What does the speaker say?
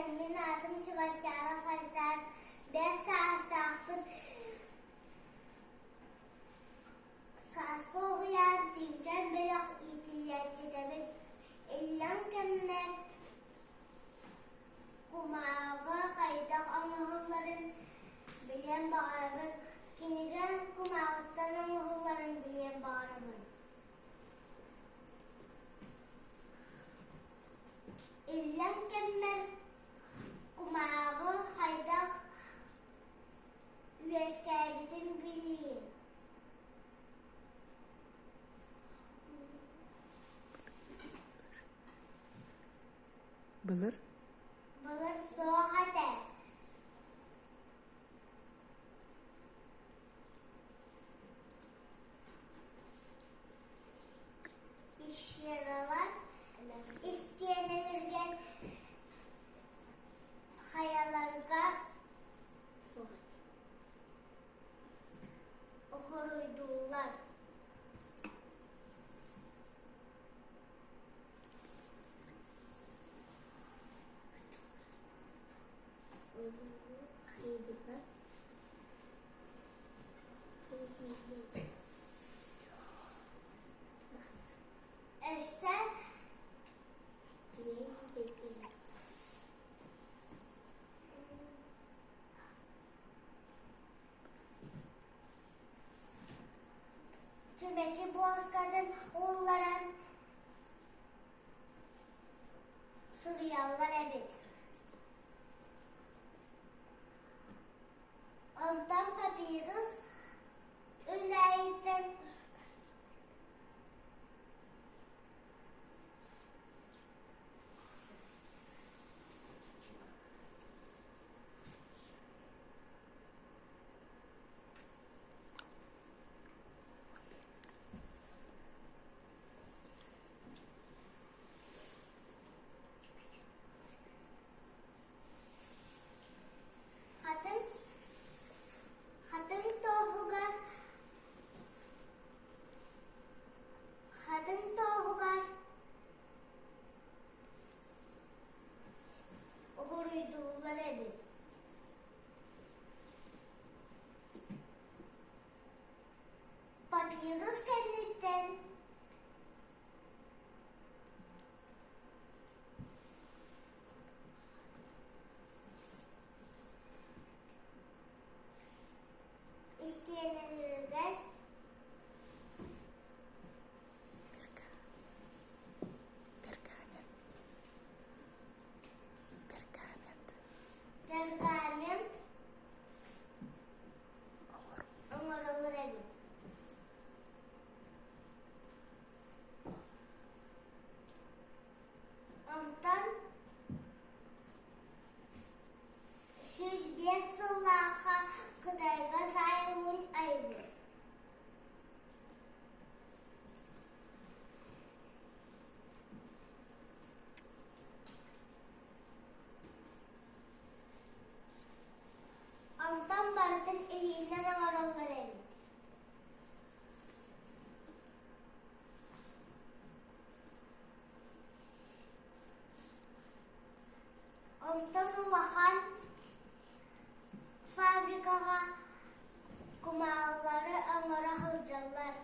Мин аатым Севастьянов Айсаар. Бэс саастаахпын. Сааскы уһуйаан Тиҥчэн бөлөх иитиллээччитэбин. Иллэҥ кэммэр кумааҕы хайдах оҥоһулларын билиэн баҕарабын. Кинигэ кумааҕыттан оҥоһулларын билиэн баҕарабын. Иллэҥ кэммэр кумааҕы хайдах үөскээбитин билиим. Былыр? Былыр суох этэ. Пещералар истиэнэлэригэр хайаларга уһуруйдууллар. Өссө Чүмэчи буоскатын уулларан суруйаллар эбит. Онтон папирус үлэһиттэн Хатыҥ хатыҥ туоһугар хатыҥ туоһугар уһуруйдууллар эбит. Папирус кэнниттэн Истиэнэлэригэр Пергамент. Пергамент. Пергамент оҥороллор эбит. Онтон 105 сыллаахха Кытайга Сайлун айбыт. Онтон барытын илиинэн оҥороллор эбит. Онтон улахан фабрикаҕа кумааҕылары оҥоро сылдьаллар.